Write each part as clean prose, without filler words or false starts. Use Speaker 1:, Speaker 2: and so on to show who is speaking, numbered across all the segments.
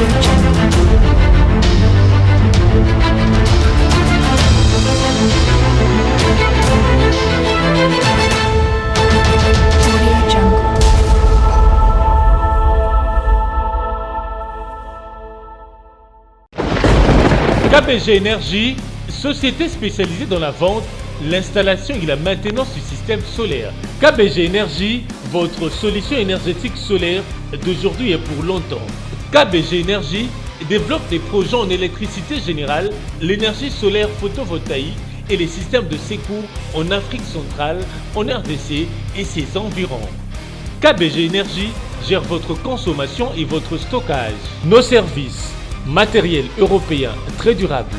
Speaker 1: Audio Jungle. Audio Jungle.
Speaker 2: KBG Énergie, société spécialisée dans la vente, l'installation et la maintenance du système solaire. KBG Énergie, votre solution énergétique solaire d'aujourd'hui et pour longtemps. KBG Énergie développe des projets en électricité générale, l'énergie solaire photovoltaïque et les systèmes de secours en Afrique centrale, en RDC et ses environs. KBG Énergie gère votre consommation et votre stockage. Nos services, matériel européen très durable,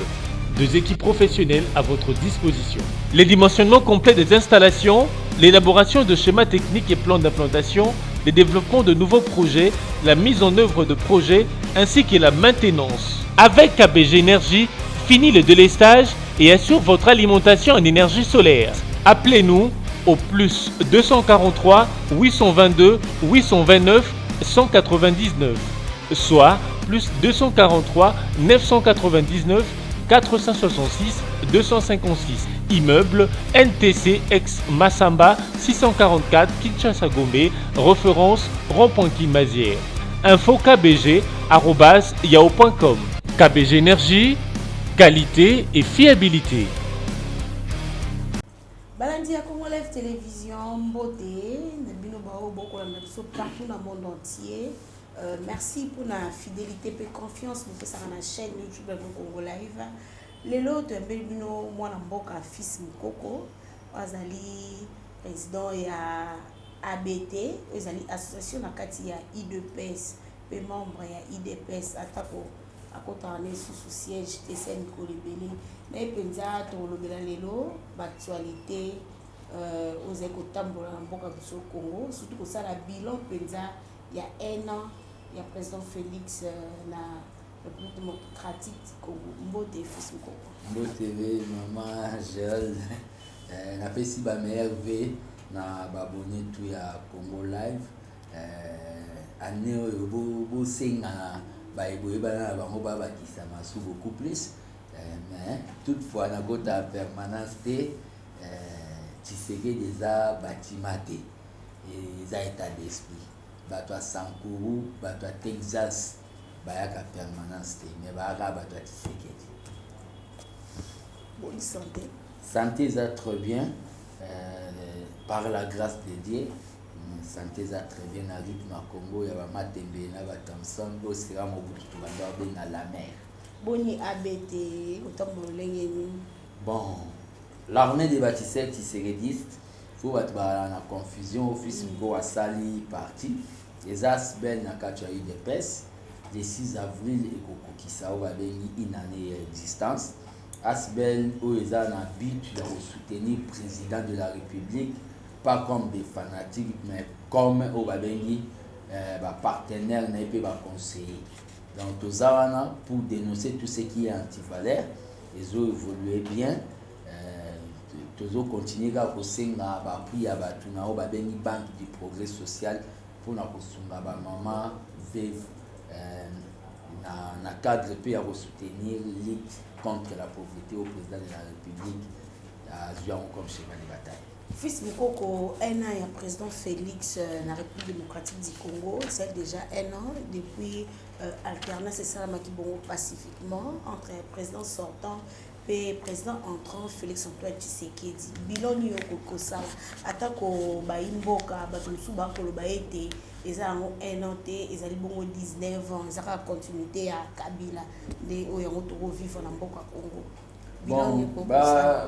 Speaker 2: deux équipes professionnelles à votre disposition. Les dimensionnements complets des installations, l'élaboration de schémas techniques et plans d'implantation, le développement de nouveaux projets, la mise en œuvre de projets ainsi que la maintenance. Avec KBG Énergie, fini le délestage et assure votre alimentation en énergie solaire. Appelez-nous au plus 243 822 829 199, soit plus 243 999 466 256. Immeuble NTC ex Massamba 644 Kinshasa Gombe, référence rond-point Mazière. Info KBG yahoo.com. KBG Énergie, qualité et fiabilité.
Speaker 3: Balandi ya Congo Live Télévision, mbote na bino bao bokolanda biso partout na monde entier. Merci pour la fidélité et confiance bopesaka na chaîne YouTube ya Congo Live. Lelo toyambeli bino mwana mboka Fils Mukoko, oyo azali président ya ABT, oyo ezali association na kati ya UDPS mpe membre ya UDPS, atako akotaka na lisusu siège te se mikolo ebele na ye mpenza. Tokolobela lelo baactualité oyo ezali kotambola na mboka biso Congo, surtout kosala bilan mpenza ya un an ya président Félix na République démocratique du Congo. Mbote, Fils Mukoko.
Speaker 4: Mbote ve, mama Gérald. Napesi bameilleurs vœux na baabonnés tous ya Congo Live. Année oyo bosengana baye boyebana na bango, babakisa masu beaucoup plus. Mais toutefois nakota permanence te. Tshisekedi eza batima te, eza état d'esprit. Bato ya Sankuru, bato ya Texas bayaka permanence te, mais bayaka bato ya Tshisekedi.
Speaker 3: Boni santé?
Speaker 4: Santé eza très bien, par la grâce de Dieu. Santé eza très bien na rythme ya Congo ya bamatembe na bathomson oyo sera Mobutu, tobanda babenga la mer.
Speaker 3: Boni ABT, kotambola lolenge nini?
Speaker 4: Bon, l'armée des bâtisseurs tshisekedistes, fo bato bazala na confusion. Office moko asali parti eza ASBL na kati ya UDPS. Le 6 avril ekokokisa oyo babengi une année ya existence. ASBL oyo eza na but ya kosoutenir président de la République, pas comme des fanatiques, mais comme oyo babengi bapartenaire na ye mpe baconseiller. Donc toza wana pour dénoncer tout ce qui est antivaleur. Ezo évolue bien. Tozocontinue kaka kosenga baappui ya bato na oyo babengi Banque du Progrès Social mpona kosunga bamama veuve na cadre mpe ya kosoutenir lutte contre la pauvreté au président de la République azwi yango comme cheval de bataille.
Speaker 3: Fils Mukoko, un an ya président Félix na République démocratique du Congo, c'est déjà un an depuis alternance esalamaki bongo pacifiquement entre président sortant mpe président entrant Félix Antoine Tshisekedi. Bilan nini okoki kosala, atako bayi mboka bato mosusu bakoloba ete eza yango un an te, ezali bongo 19 ans, eza kaka continuité ya Kabila nde oyo yango tokovivre na mboka Congo?
Speaker 4: Bon,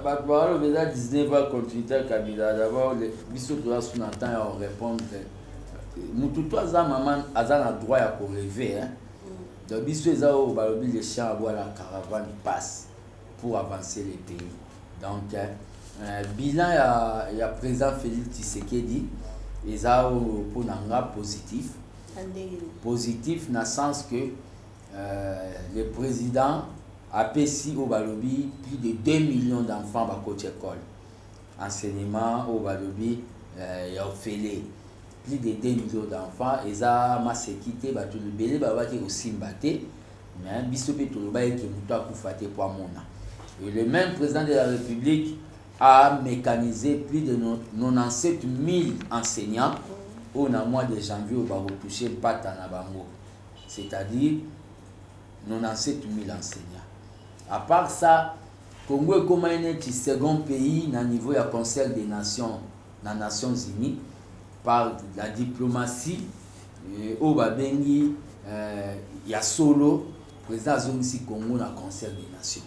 Speaker 4: bato baloba eza 19 ans continuité ya Kabila. D'abord, biso toza su na temps ya korépondre mutu to aza mama aza na droit ya korêver, hein? Donc biso eza oyo balobi le chien aboie, la caravane passe pour avancer le pays. Donc bilan ya président Félix Tshisekedi eza oyo mpo na nga positif. Positif na sens que le président apesi oyo balobi plus de 2 millions d'enfants bakoti école, enseignement oyo balobi ya ofele. Plus de 2 millions d'enfants, eza maseki te. Bato ebele balobaki kosimba te, mais biso mpe toloba eke moto akufa te po amona. Et le même président de la République a mécanisé plus de 97 000 enseignants oyo na mois de janvier oyo bakotouche mpata na bango, c'est-à-dire 97 000 enseignants. À part ça, Congo ekomai neti second pays na niveau ya Conseil des Nations, na Nations Unies, par la diplomatie oyo babengi ya solo. Président azongisi Congo na Conseil des Nations.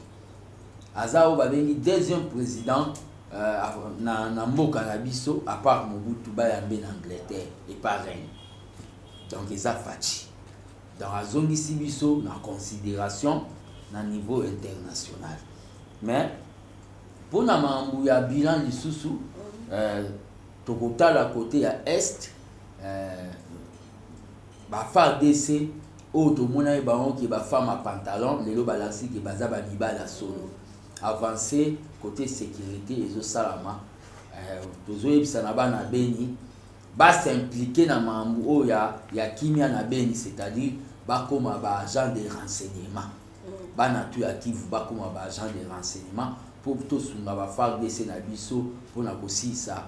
Speaker 4: Aza oyo babengi deuxième président na mboka na biso à part Mobutu, bayambe na Angleterre epa reine. Donc eza Fatshi. Donc azongisi biso na considération na niveau international. Mais mpona makambo ya bilan lisusu, tokotala côté ya Est, ba FARDC oyo tomonaki bango ke bafemme ya pantalon, lelo balakisi ke baza bamibali ya solo. Avancé côté sécurité ezosalama. Tozoyebisa na bana Beni bas'impliquer na makambo oyo ya kimia na Beni, c'est-à-dire bakóma baagent de renseignement. Bana tu ya Kivu bakóma baagent de renseignement mpo tosunga ba FARDC na biso mpona kosilisa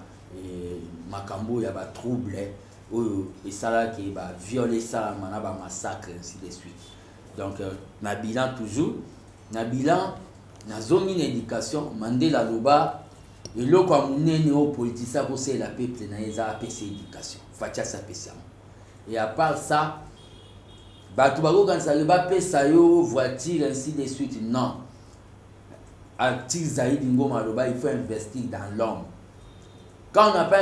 Speaker 4: makambo oyo ya batrouble oyo esalaki baviol, esalama na bamassacre, ainsi de suite. Donc na bilan, toujours na bilan, nazongi na éducation. Mandela aloba eloko ya monene oyo politicien akosalela peuple na ye eza apesa éducation. Fatshi apesa yango. Et à part ça, bato bakokanisaka bapesa yo voiture, ainsi de suite. Non, article Zaidi Ngoma aloba: il faut investir dans l'homme. Quand on n'a pas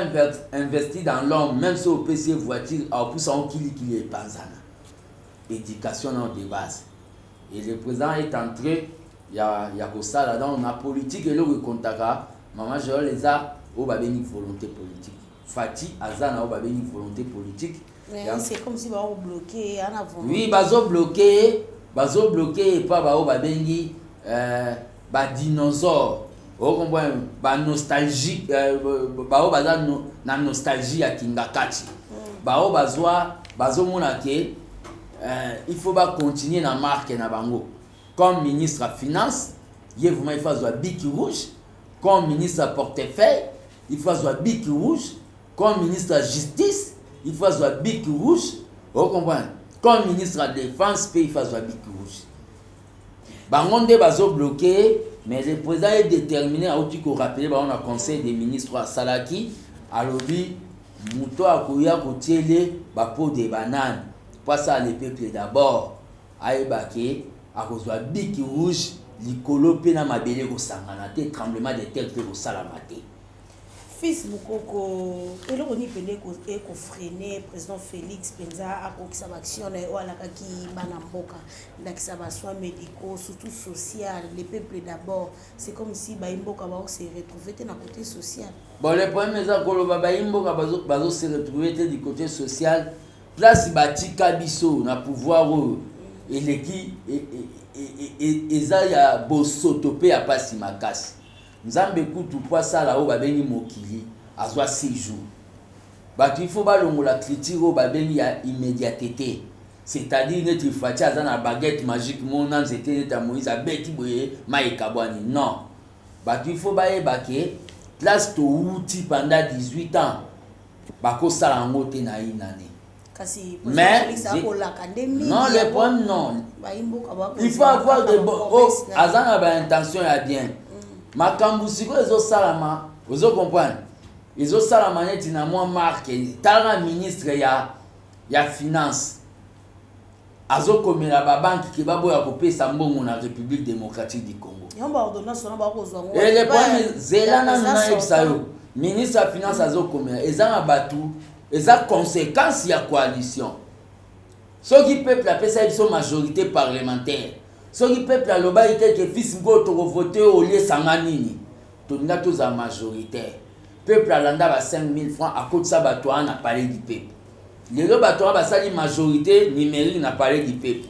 Speaker 4: investi dans l'homme, même si opesi ye voiture, aopusa ngo kilikili, epanzana. Éducation nano de base, et le président est en train ya kosala. Donc na politique, eloko ekontaka, mama Joel, eza oyo babengi volonté politique. Fatshi aza na oyo babengi volonté politique.
Speaker 3: C'est comme si bazobloquer ana.
Speaker 4: Oui, bazobloquer, bazobloquer epa baoyo babengi badinosaure, ocomprendre, banostalgique, baoyo baza na nostalgie ya Kingakati, baoyo bazwa bazomona ke il faut bacontinue na marque na bango. Comme ministre ya Finance, ye vraiment il faut azwa bic rouge. Comme ministre ya Portefeuille, il faut azwa bic rouge. Comme ministre ya Justice, il faut azwa bic rouge, ocomprendre. Comme ministre ya Défense mpe, il faut azwa bic rouge. Bango nde bazobloquer, mais le président est déterminé. Auti korappeler bango na Conseil des ministres asalaki, alobi moto akoya kotiele bapeau de banane mpo asala le peuple d'abord, ayeba ke akozwa bic rouge. Likolo mpe na mabele kosangana te, tremblement de terre mpe kosalama te.
Speaker 3: Fils Mokoko, eloko nini mpenza ekofreiner président Félix mpenza akokisa baaction na ye oyo alakaki bana mboka, ndakisa basoins médicaux, surtout social, le peuple d'abord? C'est comme si bayi mboka bazose retrouver te na côté social.
Speaker 4: Bon, le problème eza koloba bayi mboka bazose retrouver te du côté social. Place batika biso na pouvoir oyo eleki eza ya bosoto mpe ya pasi makasi. Nzambe kutu mpo asala oyo babengi mokili azwa 6 jours. Bato, il faut balongola culture oyo babengi ya immédiateté, c'est-à-dire neti Fatshi aza na baguette magique mo na nzete neti ya Moïse, abeti boye, mai ekabwani. Non, bato, il faut bayeba ke place towuti pendant 18 ans, bakosala yango te na ye nani.
Speaker 3: Kasi
Speaker 4: Mais
Speaker 3: akolaka nde mingi.
Speaker 4: Non, le problème, non, il faut avoir de oh, aza na baintention ya bien. Makambo sikoyo ezosalama, ozo comprendre, ezosalama neti na mwa marke. Talaka ministre ya Finance azokomela babanke ke baboya kopesa mbongo na République démocratique du Congo. Et le problème, zela nanu nayebisa yo. Ministre ya Finance azokomela, eza na bato, eza conséquence ya coalition. Soki peuple apesaki biso majorité parlementaire, soki peuple alobaki te ke fils ngo tokovote oliesanga nini, tolinga tozala majoritaire. Peuple alanda ba 5000 francs, akotisa bato wana na Palais du Peuple. Lelo bato wana basali majorité numérique na Palais du Peuple,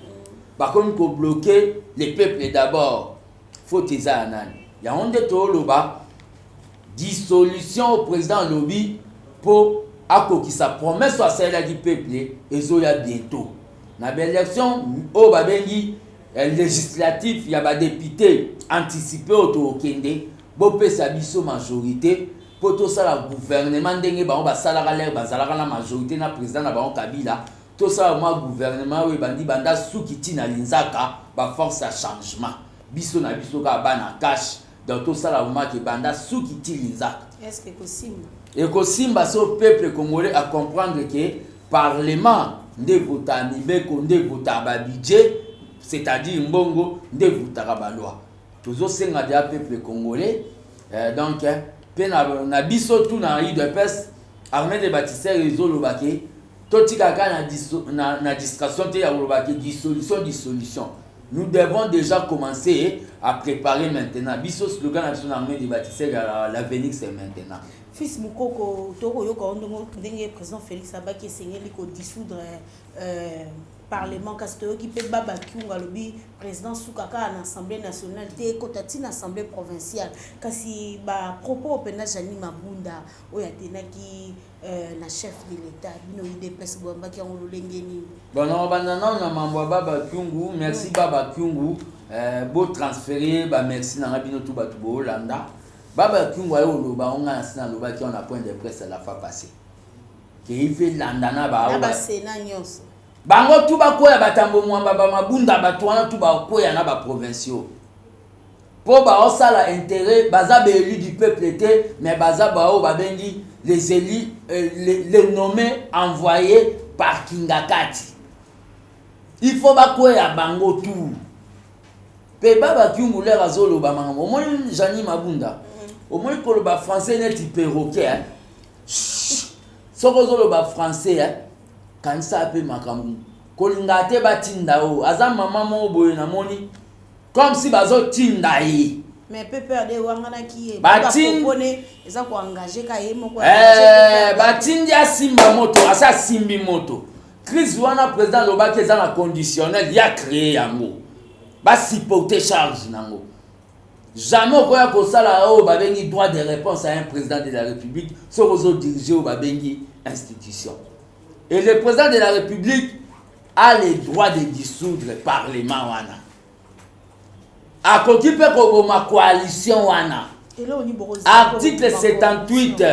Speaker 4: bakomi kobloquer le peuple d'abord. Faute eza ya nani? Yango nde tooloba dissolution au président alobi mpo Akokisa promesse oyo asalelaki peuple. Ezoya bientôt na baélection oyo babengi législatif ya badéputé anticipé oyo tokokende. Bopesa biso majorité mpo tosala gouvernement ndenge bango basalaka l'heure bazalaka na majorité na président na bango Kabila. Tosala mwa gouvernement oyo ebandi banda suki ntina linzaka baforce ya changement. Biso na biso kaka bana cash. Donc tosala vraiment ke banda suki ti linzaka.
Speaker 3: Est ce que ekosimba?
Speaker 4: Ekosimba so peuple congolais acomprendre ke parlement nde votaka mibeko, nde votaka babudget, c'est-à-dire mbongo, nde votaka baloi. Tozosenga deya peuple congolais, donc mpe na biso tu na UDPS, armée de bâtisseur, ezoloba ke totika kaka na distraction te ya koloba ke dissolution, dissolution. Nous devons déjà commencer à préparer maintenant. Biso, slogan na biso na armée de bâtisseur: l'avenir, c'est maintenant.
Speaker 3: Fils Mokoko, tokoyoka ndenge président Félix abaki esengeli kodissoudre parlement, kasi toyoki mpe Baba Kiunga alobi président suka kaka na Assemblée nationale te, ekota ntina assemblée provinciale. Kasi bapropos mpenza Jeanine Mabunda oyo atenaki na chef de l'État, bino UDPS boyambaki yango lolenge nini?
Speaker 4: Bon, nakobanda nano na mambo ya Baba Kiungu. Merci Baba Kiungu. Botransférer bamerci na nga bino tu bato boolanda. Baba Kiungu aye oloba ngo, nga na nsi nalobaki wana na point de presse la fois passée ke ife landa na
Speaker 3: na basena nyonso.
Speaker 4: Bango tu bakwea, batambo mwamba, bamabunda, bato wana tu bakwea na baprovinciaux mpo baosala intérêt. Baza baélu du peuple te, mais baza baoyo babengi les élus, les nommés envoyés par Kingakati. Il faut bakwea bango tu. Mpe Baba Kiungu, l'heure azoloba makambo, omoni Jeanine Mabunda, omoni koloba français neti perroquet. Soki ozoloba français, kanisa mpe makambo kolinga te batinda oyo aza mama moko boye. Namoni comme si bazotinda ye.
Speaker 3: Mais PPRD wanganaki ye. Eza koengage ka ye moko.
Speaker 4: Batindi asimba moto, asi asimbi moto. Crise wana, président alobaki eza na conditionnel ya créer yango, basupporter charge nango. Jamais okoya kosala oyo babengi droit de réponse à un président de la République soki ozodirige oyo babengi institution. Et le président de la République a le droit de dissoudre parlement wana, akoki mpe koboma coalition wana. Article 78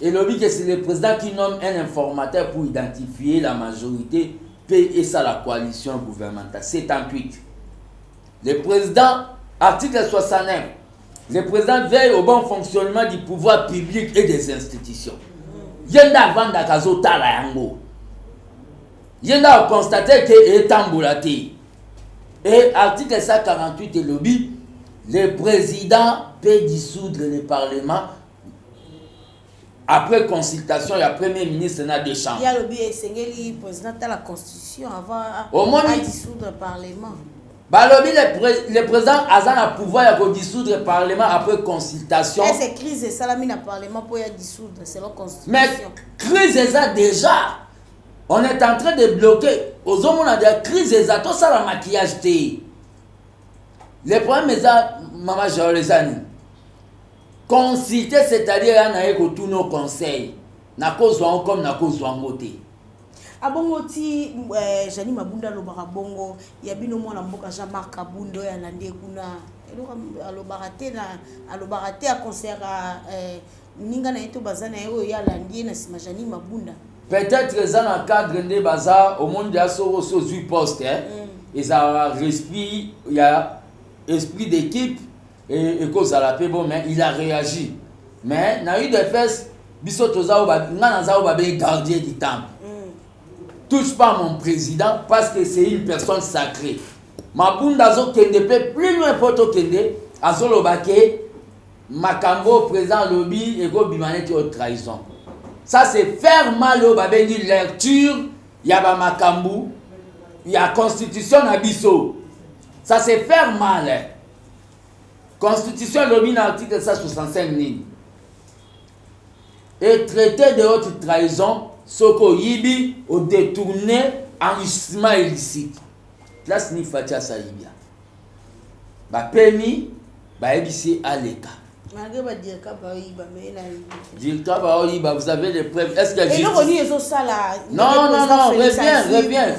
Speaker 4: elobi que c'est le président qui nomme un informateur pour identifier la majorité mpe esala coalition gouvernementale. 78, le président, article 69, le président veille au bon fonctionnement du pouvoir public et des institutions. Ye nde avandaka azotala yango, ye nde aconstate ke etambola te. Et article 148 elobi le président peut dissoudre le parlement après consultation ya premier ministre na deux chambres.
Speaker 3: Ye alobi esengeli président tala constitution avant
Speaker 4: Omoni-
Speaker 3: adissoudre parlement.
Speaker 4: Balobi le président aza na pouvoir ya kodissoudre parlement après consultation.
Speaker 3: Ese crise esalami na parlement mpo ya dissoudre selon
Speaker 4: Mais
Speaker 3: constitution?
Speaker 4: crise eza déjà, on est en train de bloquer. Ozomona deja crise eza, tosala maquillage te. Le problème eza, mama Joel, eza nini? Consulter, c'est-à-dire ya na ye kotuna o conseil, nakozwa yango comme nakozwa yango te.
Speaker 3: Abongo ti Jeanine Mabunda alobaka bongo, ya bino mwana mboka Jean-Marc Kabunda oyo alandi ye kuna, eloko alobaka te na alobaka te, aconseillaka ninga na ye to baza na ye oyo ye alandi ye na nsima Jeanine Mabunda.
Speaker 4: Peut-être eza na cadre nde baza. Omoni deja soki osi ozwi poste, ezalaka esprit ya esprit d'équipe, ekozala mpe bon. Mais il a réagi. Mais na UDPS, biso toza oyo nga naza oyo babengi gardien du temple. Touche pas mon président parce que c'est une personne sacrée. Mabunda azokende mpe plus loin mpo tokende, azoloba ke makambo oyo président alobi ekobima neti oyo trahison. Ça, c'est faire mal oyo babengi lecture ya bamakambo ya constitution na biso. Ça, c'est faire mal. Constitution elobi na article 165 nini? Et traité de haute trahison soki oyibi, odétourne, enrichissement illicite. Place ni Fatshi asayibia, bapemi bayebisi aleka.
Speaker 3: Malgré badircab baoyiba, mais na
Speaker 4: Dircab baoyiba, vous avez des preuves? Est ce que
Speaker 3: eloko nini ezosala?
Speaker 4: Non, non, non, reviens, reviens.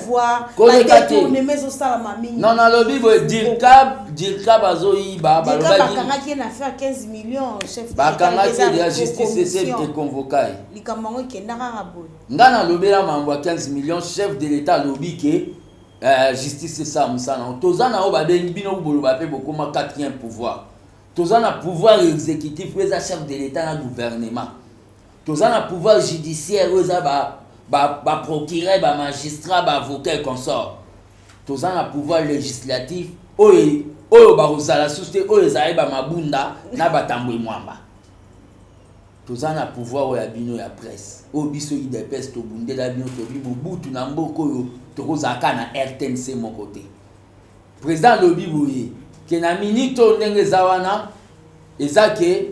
Speaker 4: Koleka te.
Speaker 3: Badétournement ezosalama mingi.
Speaker 4: Non, nalobi boye, dircab, dircab azoyiba.
Speaker 3: Dircab bakangaki ye na affaire 15 millions, chef.
Speaker 4: Bakangaki ye ya justice ese econvoka ye.
Speaker 3: Likambo yango ekenda kaka boye.
Speaker 4: Nga nalobela mambo ya 15 millions. Chef de l'État alobi ke justice esala mosala nango. Toza na oyo babengi bino boloba mpe bokóma quatrième pouvoir. Toza na pouvoir exécutif oyo eza chef de l'État na gouvernement. Toza na pouvoir judiciaire oyo eza baprocureur, bamagistrat, baavocat et consort. Toza na pouvoir législatif oyo bakozala susu te, oyo ezali bamabunda na batambwe mwamba. Toza na pouvoir oyo ya bino ya presse, oyo biso UDPS tobundela bino. Tobi Mobutu na mboka oyo, tokozala kaka na RTNC moko te. Président alobi boye ke na minute oyo ndenge eza wana, eza ke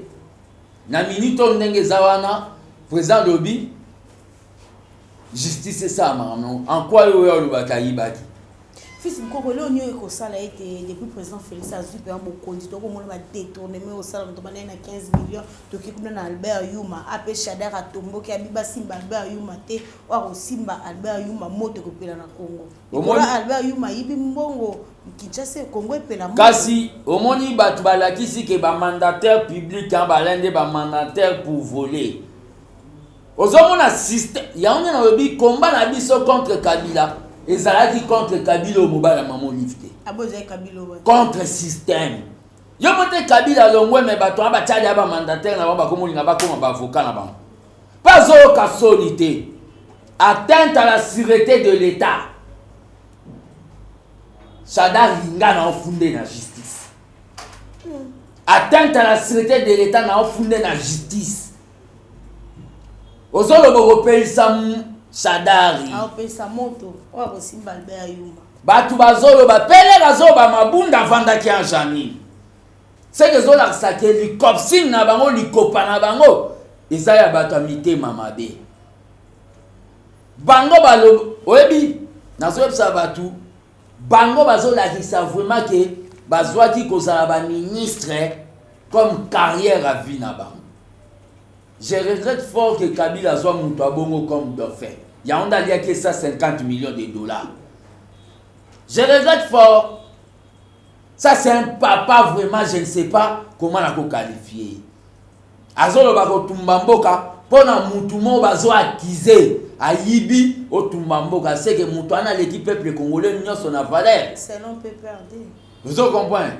Speaker 4: na minute oyo ndenge eza wana, président alobi justice esalamaka nango en quoi oyo alobaki ayibaki.
Speaker 3: Fils Mokoko, eloko nini ekosala ete depuis président Félix azwi mpenza bokonzi, tokomona badétournement osala moto banaye na 15 millions, toki kuna na Albert Yuma ape Shadary atomboki, abi basimba Albert Yuma te, oyo akosimba Albert Yuma, moto ekopela na Congo. Likolo Albert Yuma ayibi mbongo, Kinshasa, Congo epela moto.
Speaker 4: Kasi omoni bato balakisi ke bamandataire public bala nde bamandataire pour voler. Ozomona système yango nde nalobi, combat na biso contre Kabila ezalaki contre Kabila oyo mobali ya mama Olive te.
Speaker 3: Abo ezali Kabila oyo.
Speaker 4: Contre système yo mo te. Kabila alongwe, me bato wana batiali ya bamandataire na bango, bakomolinga bakoma baavocat na bango mpe azoyoka soni te. Atteinte à la sûreté de l'État, Shadary nga na ofunde na justice. Atteinte à la sûreté de l'État, na ofunde na justice. Ozoloba kopelisa Shadary.
Speaker 3: Aopesa moto oyo akosimba Albert Yuma.
Speaker 4: Bato bazoloba pele, bazoloba Mabunda avandaki en Janine, seke ezolakisa ke likopsine na bango, likopa na bango eza ya bato ya mitema mabe. Bango baloba, oyebi, nazoyebisa bato, bango bazolakisa vraiment ke bazwaki kozala baministre comme carrière à vie na bango. Je regrette fort que Kabila azwa moto abongo comme dauphin. Yango nde aliaki 150 millions de dollars. Je regrette fort. Ça, c'est un papa vraiment, je ne sais pas comment nakoqualifier. Azoloba kotumba mboka mpo na mutu moko bazoaccuser ayibi, otumba mboka, seke mutu wana aleki peuple congolais nyonso na valeur.
Speaker 3: Selon PPRD.
Speaker 4: Vous comprenez?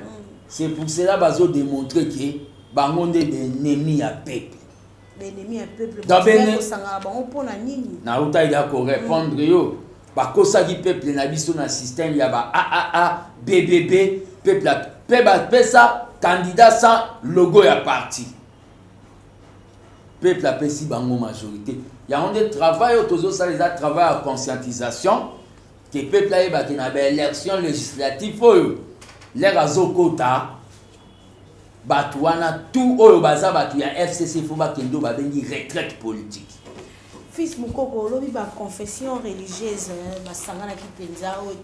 Speaker 4: C'est pour cela bazodémontrer ke bango nde baennemi ya peuple.
Speaker 3: Baennemi ya peuple.
Speaker 4: Dans
Speaker 3: Kosangana bango mpona nini?
Speaker 4: Nautaki ya korépondre yo. Bakosaki peuple na biso na système ya ba aaa bbb. Peuple mpe bapesa candidat sans logo ya parti, peuple apesi bango majorité. Yango nde travail oyo tozosala, eza travail ya conscientisation ke peuple ayebaki na baélection législative oyo lere azokota, bato wana tout oyo baza bato ya FCC fo bakende oyo babengi retraite politique.
Speaker 3: Fils Mokoko, olobi baconfession religieuse basanganaki mpenza, oyo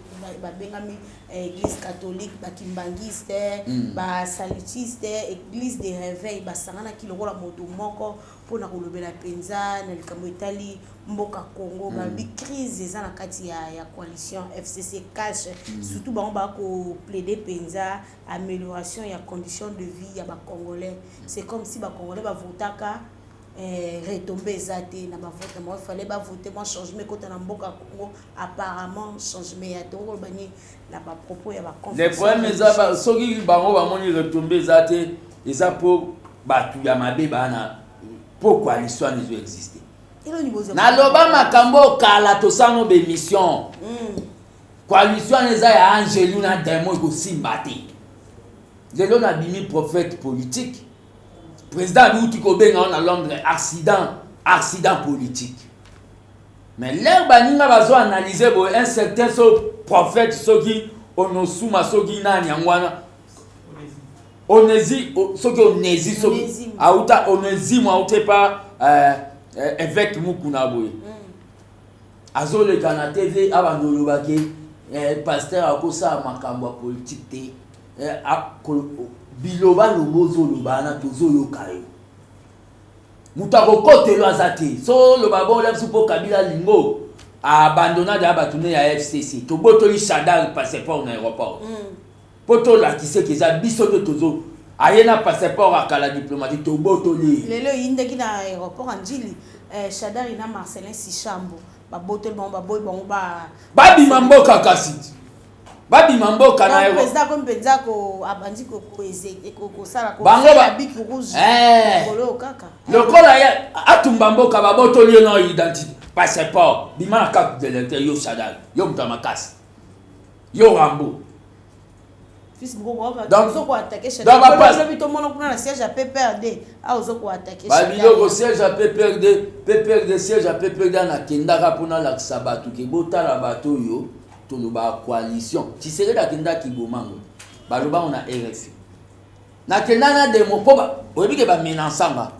Speaker 3: babengami église catholique, bakimbangiste, basalutiste, église de réveil, basanganaki lokola moto moko mpona kolobela mpenza na likambo etali mboka Congo. Balobi crise eza na kati ya coalition FCC CACH. Surtout bango bakoplaide mpenza amélioration ya condition de vie ya bacongolais. C'est comme si bacongolais bavotaka, retombée eza te na bavote na bango. Fallait bavote mwa changement ekota na mboka Congo. Apparemment changement ya te. Okoloba nini na bapropos ya
Speaker 4: le problème eza, soki bango bamoni retombée eza te, eza mpo bato ya mabe baa na mpo coalition wana ezo existe. Naloba makambo okala, tosala bémission. Coalition wana eza ya angelu na démon, ekosimba te. Lelo nabimi prophète politique. Président abiuti kobenga ngo na Londres accident, accident politique. Mais l'heure baninga bazoanalyse boye, un certain so prophète, soki onosuma, soki nani yango wana, Onezi, soki Onezi, soki auta Onezimo, auta epa évêque Mukuna boye, azoleka na TV, abanda olobaki pasteur akosala makambo ya politique te. Bilobaloba ozoloba wana, tozoyoka yo. Moto akokotelo aza te. So oloba bola biso mpo Kabila lingo abandonna deya bato ne ya FCC. Tobotoli Shadary passeport na aéroport mpo tolakisa eke eza biso nde tozo aye na passeport akala diplomatique, tobotoli.
Speaker 3: Lelo eyindaki na aéroport ya Ndjili, Shadary na Marcelin Sishambo, babotoli bango, baboyi bango ba
Speaker 4: Babima mboka, kasi babima mboka na
Speaker 3: Président akomi mpenza abandi kosala
Speaker 4: Bango
Speaker 3: bic rouge likolo kaka.
Speaker 4: Lokola ye atumba mboka, babotoli ye na identité, passeport, bima na carte de lecteur. Yo Shadary, yo moto ya makasi, yo Rambo.
Speaker 3: Fils Mokoko, tomona kuna na siège ya PPRD awa, ozokoattaquer.
Speaker 4: Babiloko siège ya PPRD, PPRD, siège ya PPRD, nakendaka mpona alakisa bato ke botala bato oyo tolobaka coalition. Tshisekedi akendaki Bomango, balobango na RFI. Nakenda na demo mpo oyebi ke bamenaçanga.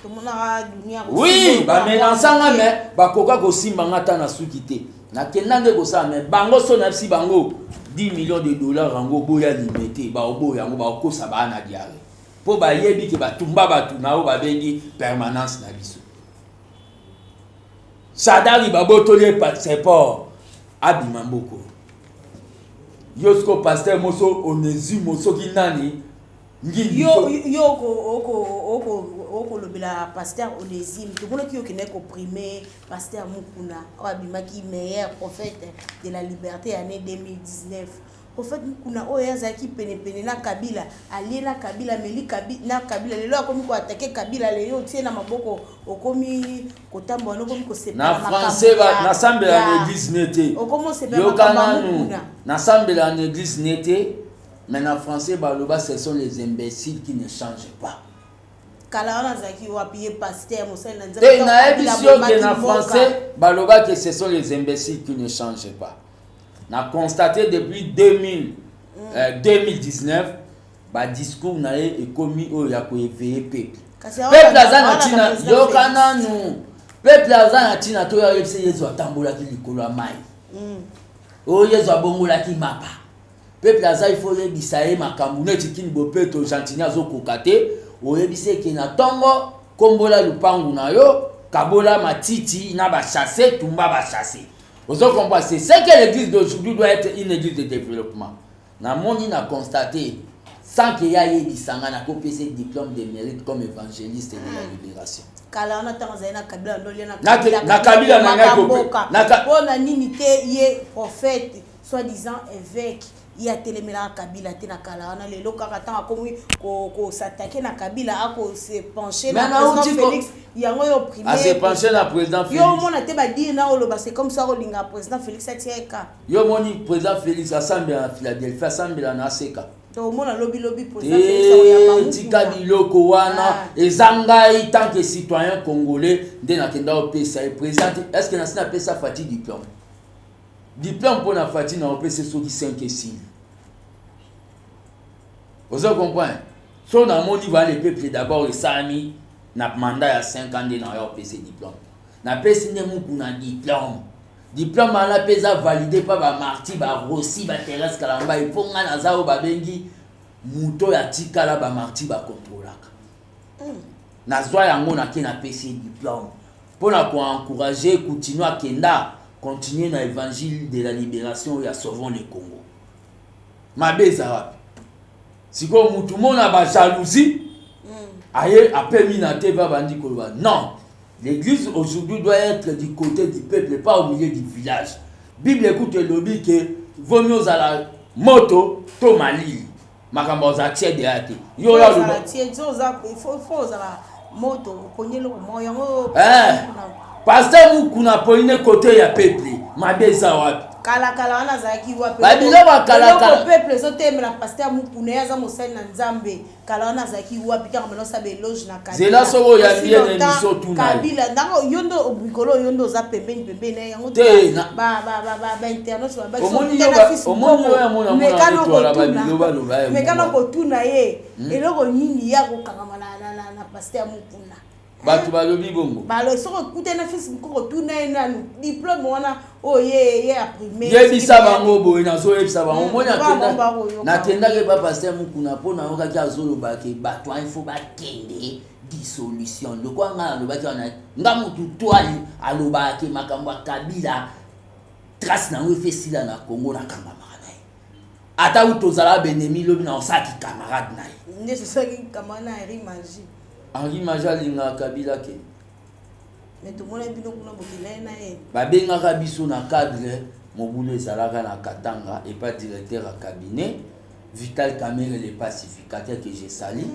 Speaker 3: Tomonaka dunia.
Speaker 4: Oui, bamenaçanga, mais bakoka kosimba nga ata na suki te. Nakenda nde kosala, mais bango so nayebisi bango 10 millions de dollars yango boya limete, baoboya yango, bakokosa baa na diare mpo bayebi ke batumba bato na oyo babengi permanence na biso. Shadary, babotoli ye passeport, abima mboko. Yo siko pasteur moso Onésime, soki nani ngini.
Speaker 3: Yo okolobela pasteur Onésime. Tomonaki yo okendaki koprimer pasteur Mukuna oyo abimaki meilleur prophète de la liberté année 2019. Prophète Mukuna oyo azalaki penepene na Kabila, alie na Kabila, ameli na Kabila, lelo akomi koattaquer Kabila. Lelo otie na maboko, okomi kotambola, okomi
Speaker 4: kosepela. Na français, nasambela na église ne te.
Speaker 3: Okomi osepela.
Speaker 4: Yoka nanu, nasambela na église ne te, mais na français baloba: ce sont les imbéciles qui ne changent pas.
Speaker 3: Kala wana azalaki wapi, ye pasteur mosali na
Speaker 4: Nzambe? Te, nayebisi yo ke na français baloba que ce sont les imbéciles qui ne changent pas. Na constaté depuis 2000, 2019, badiscours na ye ekomi oyo ya koéveiller peuple. Peuple aza na ntina, yoka nanu, peuple aza na ntina to oyebisa Yesu atambolaki likolo ya mai, oyo Yesu abongolaki mapa. Peuple aza, il faut oyebisa ye makambo neti kini bopeto. Gentini azokoka te. Oyebisa eke na ntongo kombola lupangu na yo, kabola matiti na bachasse, tumba bachasse. Ozo comprendre? C'est ce que l'église d'aujourd'hui doit être, une église de développement. Namoni, na constaté, sans que ye ayebisanga, nakopesa diplôme de mérite comme évangéliste de la libération.
Speaker 3: Kala wana ntango azali na Kabila, ndolia.
Speaker 4: Na Kabila na ngai.
Speaker 3: Mpona nini te ye prophète, soi-disant évêque, ye atelemelaka Kabila te na kala wana? Lelo kaka ntango akomi kos'attaquer na Kabila, akose pencher na président Félix, yango oyo.
Speaker 4: Ase pencher na président
Speaker 3: Félix. Yo omona te badire na oloba, c'est comme ça olinga président Félix atia eka.
Speaker 4: Yo omoni président Félix asambela na Philadelphie, asambela na Aseka.
Speaker 3: Omona lobilobi président Félix.
Speaker 4: Tika biloko wana. Eza ngai tant que citoyen congolais nde nakenda opesa ye président. Est ce que nasi napesa Fati diplôme? Diplôme mpo na Fati na opesa soki 5 esili. Oza comprendre? So namoni va le peuple d'abord esalami na mandat ya 5 ans nde na oya opesa diplôme. Napesi nde Mukuna diplôme. Diplôme wana mpe eza validé mpa bamarti, barosi, baterese Kalambai, mpo ngai naza oyo babengi moto oyo atikala bamarti bakontrolaka. Nazwa yango, nake napesi ye diplôme mpo na koencourager, continue akenda, continue na évangile de la libération oyo ya Sauvons le Congo. Mabe eza wapi sikoyo? Mutu mona bajalousie aye apemi na te, va bandi koloba. Non, l'église aujourd'hui doit être du côté du peuple, pas au milieu du village. Bible ekutu elobi ke vomi ozala moto to malili, makambo ozala tiede ya te.
Speaker 3: Yo oyo aloba ozala moto, oponi eloko moko yango.
Speaker 4: Pasteur Mukuna aponi ne côté ya peuple. Mabe eza wapi?
Speaker 3: Kalakala wana azalaki wapi?
Speaker 4: Babiloko ya kalakala.
Speaker 3: Peuple ezotemela pasteur Mukuna, ye aza mosali na Nzambe. Kala wana azalaki wapi ntango bana osala éloge na
Speaker 4: Kabila? Zela, soki oyambi ye na émission, tuna ye.
Speaker 3: Kabila ntango yo nde mikolo yo nde oza pembeni pembeni na ye yango.
Speaker 4: Te,
Speaker 3: Bainternet.
Speaker 4: Omoni oyo amona mona etwala babiloba loba ye.
Speaker 3: Mekana kotuna ye eloko nini ya kokangama na pasteur Mukuna.
Speaker 4: Bato balobi bongo.
Speaker 3: Balo soki okutani na Fils Mukoko, tuna ye nanu diplôme wana oyo ye imprime.
Speaker 4: Yebisa bango boye, nazoyebisa bango. Omoni, nakendaki epa pasteur Mukuna mpo nayokaki azoloba ke bato wana ifo bakende dissolution. Lokwa ngai nalobaki wana, nga motu to alobaka ke makambo ya Kabila, trace nango efe esila na Congo, nakangamaka na ye. Ata u tozala benemi, lobi na osalaki camarade na ye.
Speaker 3: Nde tosalaki camarade na Henri Magie.
Speaker 4: Henri Magie alingaka Kabila ke.
Speaker 3: Mais tomona bino kuna bokendaki na ye.
Speaker 4: Babengaka biso na cadre mobulu ezalaka na Katanga epa directeur ya cabinet Vital Kamerhe, le pacificateur que je salue.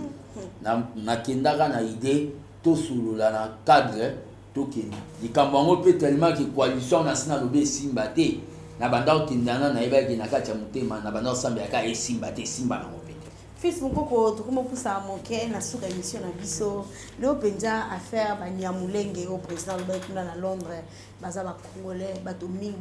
Speaker 4: Nakendaka na idée tosolola na cadre tokende likambo yango mpe, tellement ke coalition na si nalobi esimba te. Na banda kokendana, nayebaki na kati ya motema na banda kosambelaka esimba te, esimba nango mpe te.
Speaker 3: Fils Mokoko, tokomopusa moke na suka émission na biso leo mpenza. Affaire Banyamulenge oyo président alobaki kuna na Londres baza Bacongolais, bato mingi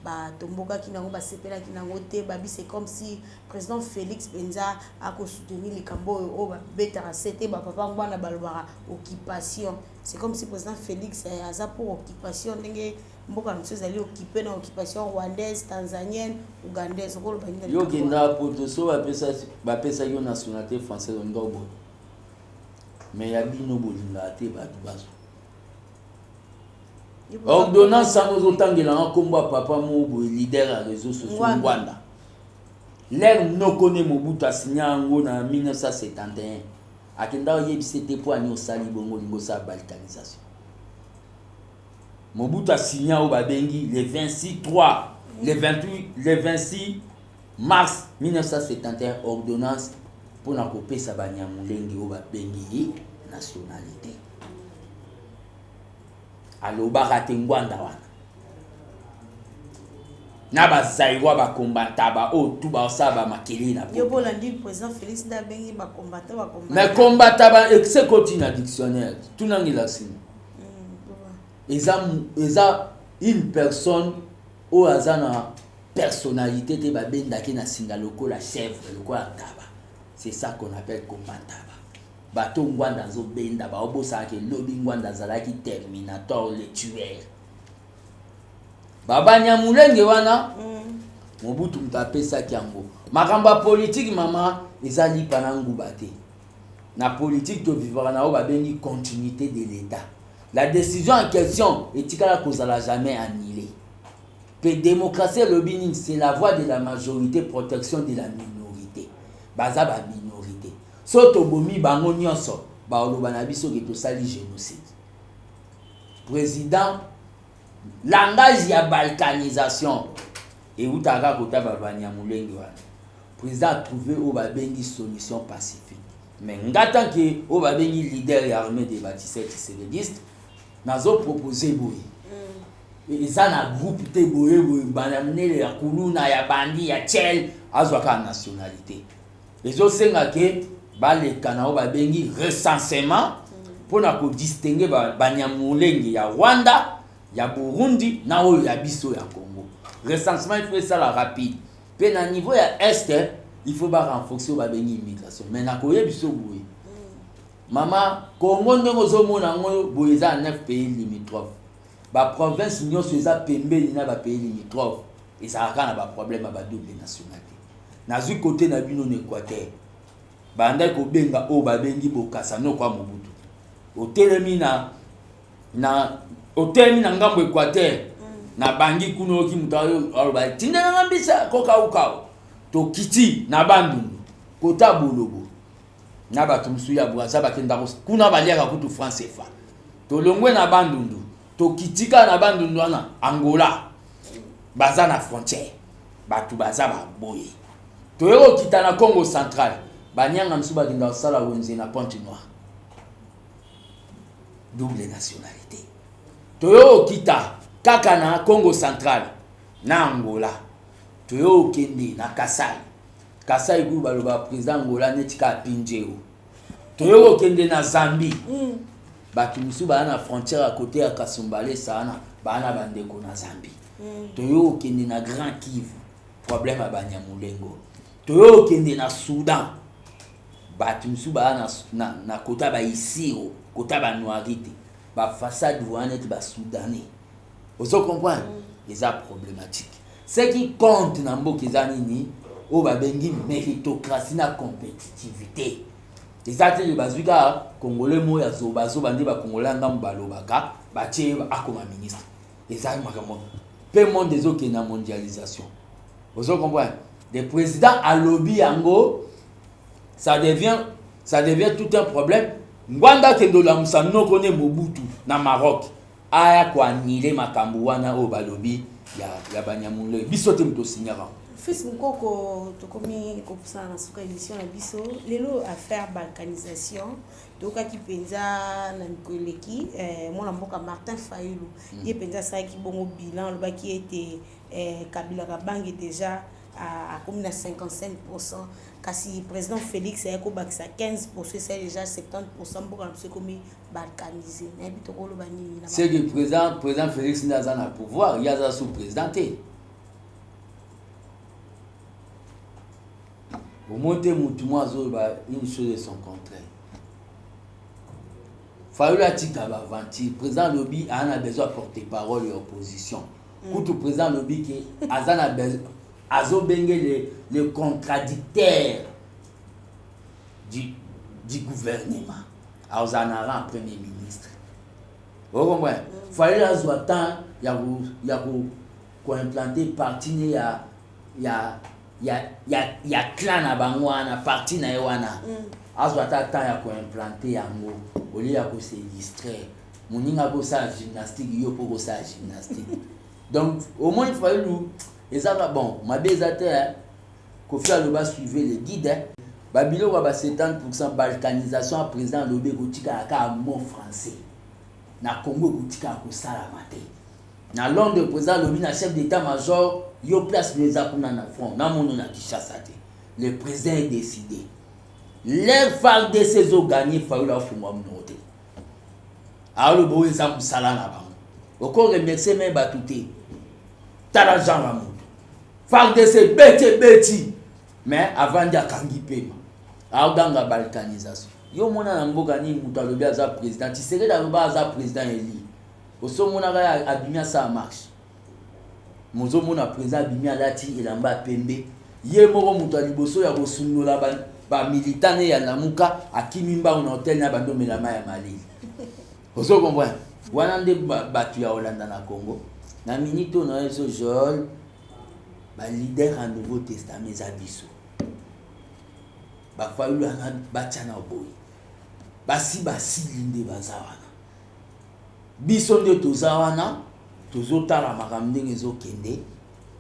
Speaker 3: batombokaki nango, basepelaki nango te. Babi c'est comme si président Félix mpenza akosoutenir likambo oyo oyo babetaka se te. Bapapa ngwana balobaka occupation, c'est comme si président Félix aza pour occupation, ndenge mboka na biso ezali occupé na occupation rwandaise, tanzanienne, ougandaise. Okoloba nini?
Speaker 4: Yo okenda poto, so bapesaki yo nationalité française, olinga oboye? Mais ya bino bolingaka te bato bazwa ordonnance yango. Ozotangelanga nkombo ya papa moko boye, leader ya réseau sociaux, Ngwanda. Lere nokone Mobutu asinya yango na 1971, akenda oyebisa ete mpo ani osali bongo, olingi osala balkanisation. Mobutu asinya oyo babengi le 26 3 le 28, le 26 mars 1971, ordonnance mpona kopesa Banyamulenge oyo babengi nationalité. Alobaka te Ngwanda wana na Bazaïrois, bakombantaba oyo tu baosala bamakeli na.
Speaker 3: Yo bolandi président Félix nde abengi bacombattants.
Speaker 4: Mais combattaba ekoti na dictionnaire, tunangela nsima. Eza une personne oyo aza na personnalité te, babendaki na singa lokola chèvre, lokola ntaba. C'est ça qu'on appelle combattaba. Bato Ngwanda azobenda, baobosanaka elobi Ngwanda azalaki terminator, le tueur. Babanyamulenge wana, Mobutu moto apesaki yango. Makambo ya politike, mama, eza lipa na nguba te. Na politike tovivaka na oyo babengi continuité de l'État. La décision en question etikala kozala jamais annulée. Mpe démocratie elobi nini? C'est la voix de la majorité, protection de la minorité. Baza baminorité. So tobomi bango nyonso, baoloba na biso ke tosali génocide. Président, langage ya balkanisation eutaka kota Babanyamulenge wana. Président atrouve oyo babengi solution pacifique. Mais nga, tant que oyo babengi leader ya armée de bâtisseur tshisekediste, nazopropose boye: eza na groupe te boye boye, bana minene ya kuluna, ya bandi, ya chel, azwaka nationalité. Ezosenga ke baleka na oyo babengi recensement mpona kodistingue Banyamulenge ya Rwanda, ya Burundi na oyo ya biso ya Congo. Recensement il faut esala rapide. Mpe na niveau ya Est, il faut barenforcer oyo babengi immigration. Mais nakoyebi so boye, mama, Congo ndenge ozomona yango boye, eza na 9 pays limitrophe. Baprovince nyonso eza pembeni na bapays limitrophe ezalaka na baproblème ya badouble nationalité. Nazwi kote na bino na Équateur, bandaki kobenga oyo babengi Bokasa, noko ya Mobutu. Otelemi na otelemi na ngambo Équateur, na bangi kuna, oyoki moto aloba: "Tindelanga mbisa kokaukau." Tokiti na Bandundu, kota Bolobo na bato mosusu ya Braza bakendaka kuna, baliaka kutu franc CFA. Tolongwe na Bandundu, tokiti kaka na Bandundu wana, Angola baza na frontière, bato baza baboye. Toye kokita na Congo Central, banyanga mosusu bakenda kosala wenze na Pointe Noire, double nationalité. Toye kokita kaka na Congo Central na Angola, toye kokende na Kasai. Kasai kuyu baloba président Angola neti kaka Pinjeo. Toye kokende na Zambie, bato mosusu baa na frontière ya kote ya Kasumbalesa wana, baa na bandeko na Zambie. Toye kokende na Grand Kivu, problème ya Banyamulengo. Toye kokende na Soudan, bato mosusu baa na kota ya Baisiro. Kota banoirité, bafaçade wana neti basoudanais, ozo comprendre? Eza problématique. Ce qui compte na mboka eza nini? Oyo babengi méritocratie na compétitivité. Eza te bazwi kaka Congolais moko ya zobazoba, nde bacongolais ya ngambo balobaka, batie akoma ministre. Eza makambo mpe monde ezokende na mondialisation, ozo comprendre? Le président alobi yango, ça devient tout un problème. Ngbanda akende olamusa noko ne Mobutu na Maroc, aya koannuler makambo wana oyo balobi ya Banyamulenge. Biso te moto osignaka.
Speaker 3: Fils Mukoko, tokomi kopusana na suka émission na biso lelo. Affaire balkanisation, tokaki mpenza na mikolo eleki, mwana mboka Martin Fayulu, ye mpenza asalaki bongo bilan, alobaki ete Kabila Kabange déjà akomi na 55, kasi président Félix aye kobakisa 15, esali déjà 70. Mboka na biso ekomi balkanisé. Nayebi tokoloba nini?
Speaker 4: C'est que président Félix nde aza na pouvoir, ye aza sous président te. Omoni te, mutu mo azoloba une chose et son contraire. Fayulu atika baaventure. Président alobi aza na besoin ya porte parole ya opposition. Kutu président alobi ke aza na besoin, azobenge le contradicteur du gouvernement, azala na rang premier ministre. Ocomprendre? Fayulu azwa temps ya koimplanter parti ne ya clan na bango wana, parti na ye wana. Azwa ata temps ya koimplanter yango au lieu ya kose distraire. Moninga akosala gymnastique, yo mpo kosala gymnastique. Donc omoni, Fayulu ezaka bon, mabe eza te. Kofi aloba: "Suivez le guide." Babiloko ya ba 70, balkanisation ya président alobi, ekotikala kaka mot français. Na Congo ekotikala kosalama te. Na Londres, président alobi na chef d'état major: "Yo, place no eza kuna na front, namono na Kinshasa te." Le président est décidé. L'heure FARDC ezogagner, Fayulu afungwa monoko te, aloba oyo eza mosala na bango. Okoremercier me bato te. Tala genre ya moto, FARDC ebeti, ebeti, mais avandi, akangi pema, aoganga balkanisation. Yo omona na mboka nini moto alobi aza président? Tshisekedi aloba aza président eli, osomonaka abimi asala marche? Mozomona président abimi, alati elamba ya pembe, ye moko moto ya liboso ya kosundola bamilitant ne ya Lamuka, akimi mbango na hotel na bando omelama ya malili. Ozo comprendre? Wana nde bato ya kolanda na Congo na minute oyo na biso. Joel, baleader ya Nouveau Testament eza biso. Bafayulu wana batya na boye, basi basili nde baza wana. Biso nde toza wana, tozotala makambo ndenge ezokende,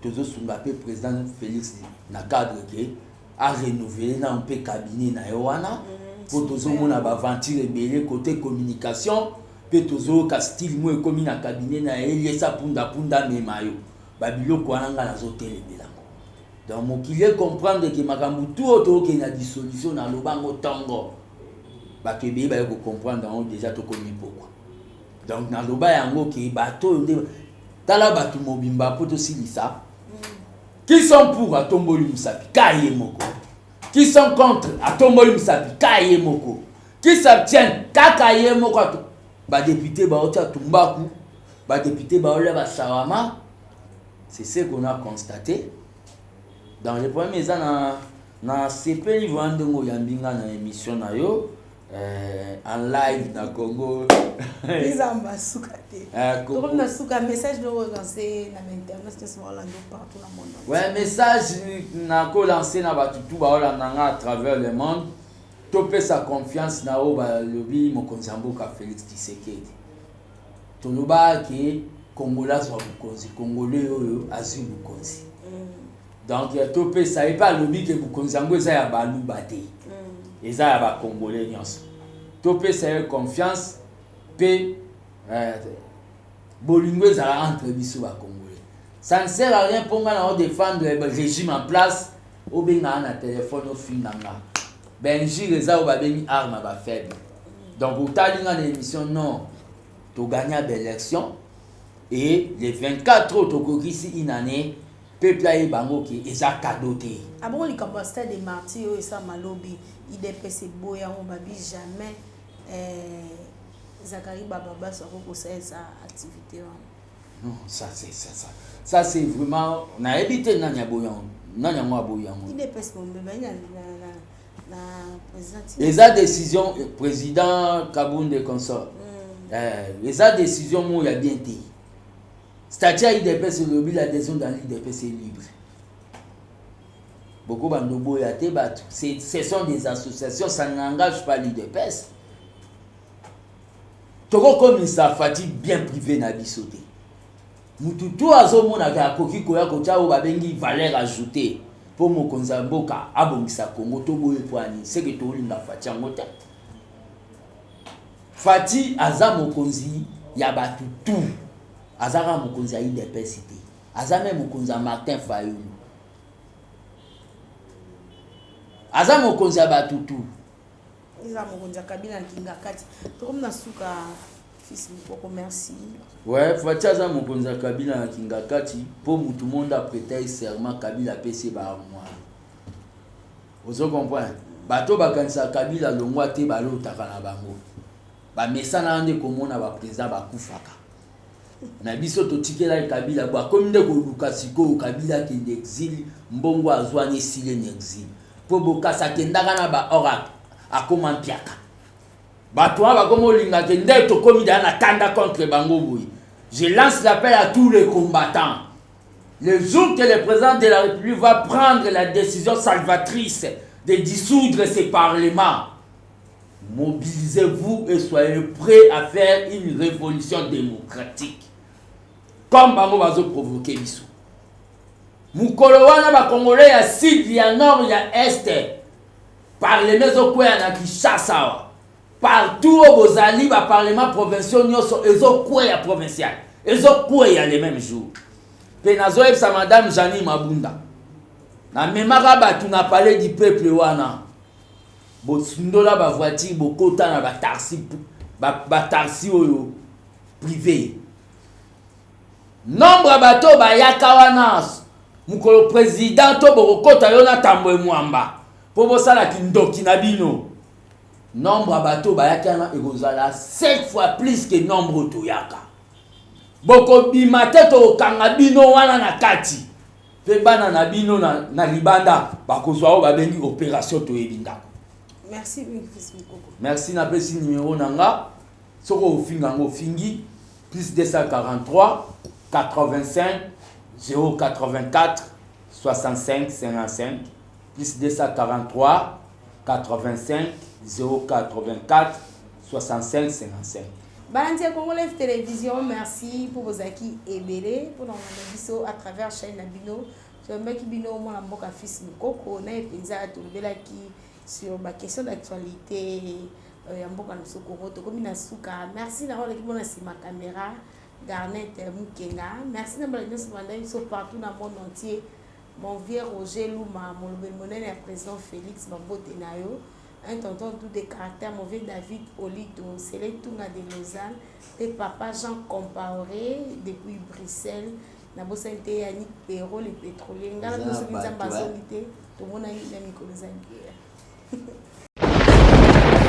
Speaker 4: tozosunga mpe président Félix na cadre ke arenouveler nano mpe cabinet na ye wana, mpo tozomona baaventure ebele côté communication, mpe tozoyoka style mo ekómi na cabinet na ye, eliesa pundapunda amema yo babiloko wana. Ngai nazotelemela yango. Donc mokili ecomprendre ke makambo tu oyo tookende na dissolution, naloba yango ntongo, bato ebele baye kocomprendre yango déjà. Tokomi pokwa. Donc naloba yango ke bato oyo nde tala bato mobimba mpo tosilisa. Qui sont pour, atomboli mosapi ka ye moko. Qui sont contre, atomboli mosapi ka ye moko. Qui s'abstiennent, kaka ye moko. Badéputé baotia tumbaku, badéputé baolia basawama. C'est ce qu'on a constaté. Donc le problème eza na sepeli vraiment ndenge oyambi nga na émission na yo en live na Congo.
Speaker 3: Nzambe asuka te. Tokomi na suka. Message noko lancé na bainternet nyonso baolanda partout na monde.
Speaker 4: Ouais, message nakolancer na bato tu baolanda nga à travers le monde: topesa confiance na oyo balobi, mokonzi ya mboka Félix Tshisekedi. Toloba ke Congolais azwa bokonzi, Congolais oyo azwi bokonzi. Donc topesa ye mpe. Alobi ke bokonzi yango eza ya Baluba te, eza ya bacongolais nyonso. Topesa ye confiance mpe bolingo ezala entre biso bacongolais. Ça ne sert à rien mpo nga na odéfendre régime en place, obengaka na telefone, ofinga nga. Bainjure eza oyo babengi arme ya bafaible. Donc otali nga na émission, non, togagna baélection et le 24 oyo tokokisi une année. Peuple ayeba yango ke eza cadeau te.
Speaker 3: Abongo likambo ya stade des Martyrs oyo esalama lobi, UDPS eboya yango, babi jamais. Zacharie Bababaswe akoki kosalisa activité wana?
Speaker 4: Non, ça c'est ça, ça. Ça c'est vraiment nayebi te nani aboyi yango. Nani yango aboyi yango.
Speaker 3: UDPS mobimba na na na président.
Speaker 4: Eza décision président Kabund consort. Eh, eza décision moko ya bien te. Statut ya UDPS elobi l'adhésion dans l'UDPS est libre. Boko bando boya te bato. Ce sont des associations, ça n'engage pas l'UDPS. Tokokomisa Fatshi bien privé na biso te. Mutu tu azomonaka akoki koya kotia oyo babengi valeur ajoutée mpo mokonzi ya mboka abongisa Congo, toboye po ani seke tolinga Fatshi yango te. Fatshi aza mokonzi ya bato tu, aza kaka mokonzi ya UDPS te, aza me mokonzi ya Martin Fayulu, aza mokonzi ya bato tu.
Speaker 3: Eza mokonzi ya Kabila na Kingakati. Tokomi na suka, fils Mukoko, merci.
Speaker 4: Ouais, Fatshi aza mokonzi ya Kabila na Kingakati mpo mutu monde aprêter ye serment, Kabila apesi ye baarmoire. Ozo comprendre? Bato bakanisaka Kabila longwa te, balotaka na bango. Bamesana nde komona baprésident bakufaka. Na biso totikelaki Kabila bo akomi nde koluka sikoyo Kabila akende exil, mbongo azwani esili na exil. Po Bokasa akendaka na ba or akoma mpiaka. Bato wana bakoma olingaka nde tokomi deja na kanda contre bango boye. Je lance l'appel à tous les combattants. Le jour que le président de la République va prendre la décision salvatrice de dissoudre ce parlement, mobilisez-vous et soyez prêts à faire une révolution démocratique. Comme bango bazo provoquer biso. Mukolo wana ba Congolais ya sud, ya nord, ya est, parlement ezokweya na Kinshasa awa. Partout oyo bozali ba parlement provinciaux nyonso ezokweya, provincial ezokweya le même jour. Mpe nazoyebisa madame Jeanine Mabunda, namemaka bato na palais du peuple wana, bosundola bavoiture, bokota na bataxi, bataxi oyo privé. Nombre ya bato oyo bayaka wana mokolo président to bokokota yo na Tambwe Mwamba mpo bosala kindoki na bino, nombre ya bato oyo bayaki wana ekozala 7 fois plus que nombre oyo toyaka. Bokobima te, tokokanga bino wana na kati mpe bana na bino na libanda bakozwa oyo babengi opération toyebi ndako.
Speaker 3: Merci mingi, fils Mukoko.
Speaker 4: Merci. Napesi numero na nga, soki ofinga yango ofingi: plus 243 85 084 65 55, plus 243 85 084 65 55.
Speaker 3: Balandi ya Congo Live Télévision, merci mpo bozalaki ebele mpona kolanda biso à travers chaîne na bino. Toyambaki bino mwana mboka fils Mukoko. Na ye mpenza tolobelaki sur baquestion d'actualité ya mboka na biso Congo. Tokomi na suka. Merci na olaki mpona nsima caméra, Garnet Mukenga. Merci na balandi nyonso bandaki biso partout na monde entier. Mon vieux Roger Luma, molobeli monene ya président Félix, bambote na yo. Un tonton tout de caractère, mon vieux David Olito, Sele Tunga de Lausanne mpe papa Jean Compaoré depuis Bruxelles. Nabosani te Yannick Perro le pétrolier. Ngai na bino, soki Nzambe azongi te, tomonani na mikolo ezali.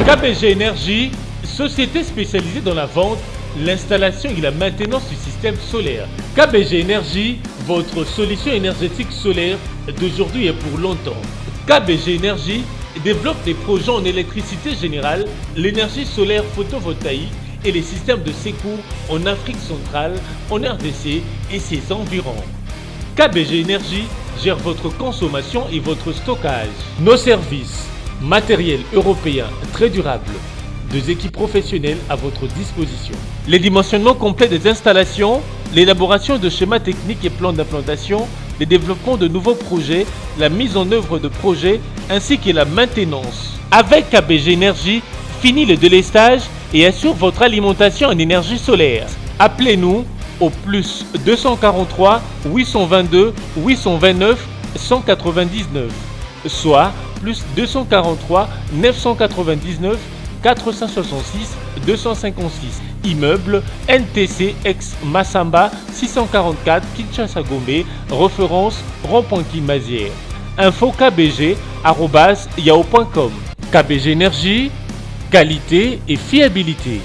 Speaker 2: KBG Énergie, société spécialisée dans la vente, l'installation et la maintenance du système solaire. KBG Énergie, votre solution énergétique solaire d'aujourd'hui et pour longtemps. KBG Énergie développe des projets en électricité générale, l'énergie solaire photovoltaïque et les systèmes de secours en Afrique centrale, en RDC et ses environs. KBG Énergie gère votre consommation et votre stockage. Nos services, matériel européen très durable, deux équipes professionnelles à votre disposition. Les dimensionnements complets des installations, l'élaboration de schémas techniques et plans d'implantation, le développement de nouveaux projets, la mise en œuvre de projets ainsi que la maintenance. Avec KBG Énergie, fini le délestage et assure votre alimentation en énergie solaire. Appelez-nous au plus 243 822 829 199, soit plus 243 999 466 256. Immeuble NTC ex Massamba 644 Kinshasa Gombe, référence rond-point Mazière. Info KBG yahoo.com. KBG Énergie, qualité et fiabilité.